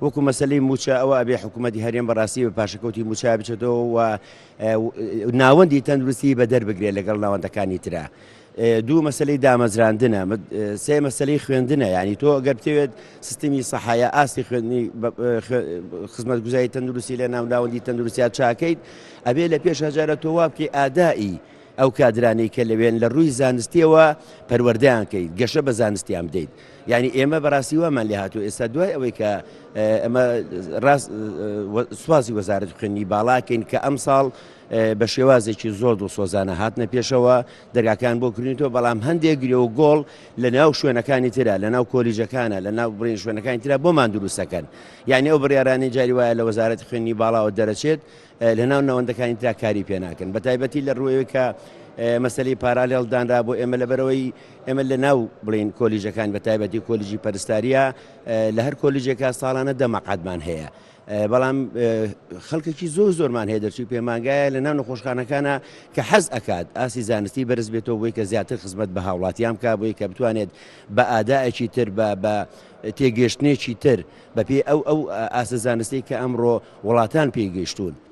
وەکو مەسەلەی مووچە ئەوە ئەبێ حکوومەتی هەرێم بەڕاستی بە پاشەکەوتی مووچە بچێتەوە و ناوەندی تەندروستی بە دەربگرێت لەگەڵ ناوەندەکانی ترا. دوو مەسلەی دامەزراندنە، سێ مەسلەی خوێندنە، یعنی تۆ ئەگەر بتەوێت سیستمی سەحایا ئاستی خوێندنی خزمەتگوزاری تەندروستی لە ناو ناوەندی تەندروستیا چاکەیت، ئەبێ لە پێش هەجارە تۆ وا بکەی ئادائی ئەو کادرانەی کە لەوێن لە ڕووی زانستیەوە پەروەردەیان کەیت، گەشە بە زانستیان بدەیت. یعنی ئێمە بەڕاستی وامان لێ هاتوو ئێستا دوای ئەوەی کە ئەمە ڕاست سوپاسی وەزارەتی خوێندنی باڵاکەین کە ئەمساڵ بە شێوازێکی زۆر دڵسۆزانە هاتنە پێشەوە، دەرگاکان بۆ کردوینەوە، بەڵام هەندێک گرێ و گۆڵ لە ناو شوێنەکانی ترا، لە ناو کۆلیژەکانە، لە ناو بڕین شوێنەکانی ترا بۆمان دروستەکەن. یعنی ئەو بڕیارانەی جاری وایە لە وەزارەتی خوێندنی باڵاوە دەرەچێت، لە ناو ناوەندەکانی ترا کاری پێ ناکەن. بە تایبەتی لە ڕووەوەی کە مەسەلەی پارالێڵ دانرا بۆ ئێمە، لەبەرەوەی ئێمە لە ناو بڵین کۆلیژەکان بە تایبەتی کۆلیژی پەرستاریە، لە هەر کۆلیژێکا ساڵانە 10 مەقعەدمان هەیە. بەڵام خەڵکێکی زۆر زۆرمان هەیە دەرچووی پەیمانگایە لە ناو نەخۆشخانەکانە کە حەز ئەکات ئاستی زانستی بەرز بێتەوە بۆی کە زیاتر خزمەت بە هاوڵاتیان بکات، بۆی کە بتوانێت بە ئادایەکی تر بە تێگەشتنێکی تر بەپێی ئەو ئاستە زانستی کە ئەمڕۆ وڵاتان پێی گەیشتوون.